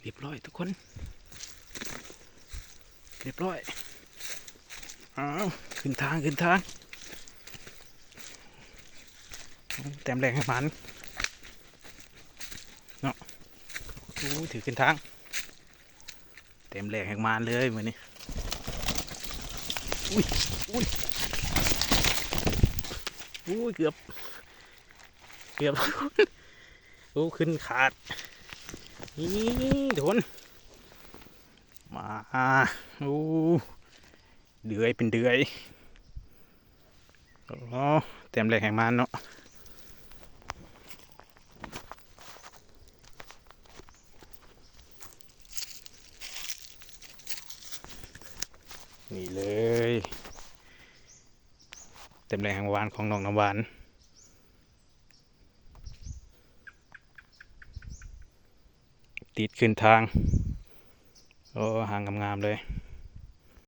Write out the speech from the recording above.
ຮຽບຮ້ອຍທຸກຄົນ ຮຽບຮ້ອຍ. ອ້າວ ຂຶ້ນທາງ ຂຶ້ນທາງ. ໂອ້ ແຕ້ມແລກໃຫ້ໝານເນາະ. ໂອ້ຍ ຖືກຂຶ້ນທາງ ແຕ້ມແລກແຮງມານເລີຍມື້ນີ້. ອຸ້ຍ ອຸ້ຍ ອຸ້ຍ ເກືອບ ເກືອບ. ໂອ້ ຂຶ້ນຂາດ ນີ້ທຸກຄົນ ມາ. ໂອ້ ເດືອຍເປັນເດືອຍ. ໂອ້ ແຕ້ມແລກແຮງມານເນາະ. ນີ້ເລີຍ ແຕ້ມແລກແຮງຫວານຂອງນ້ອງນ້ຳຫວານ ຕິດຂຶ້ນທາງ. ໂອ້ ຫາງງາມໆເລີຍ.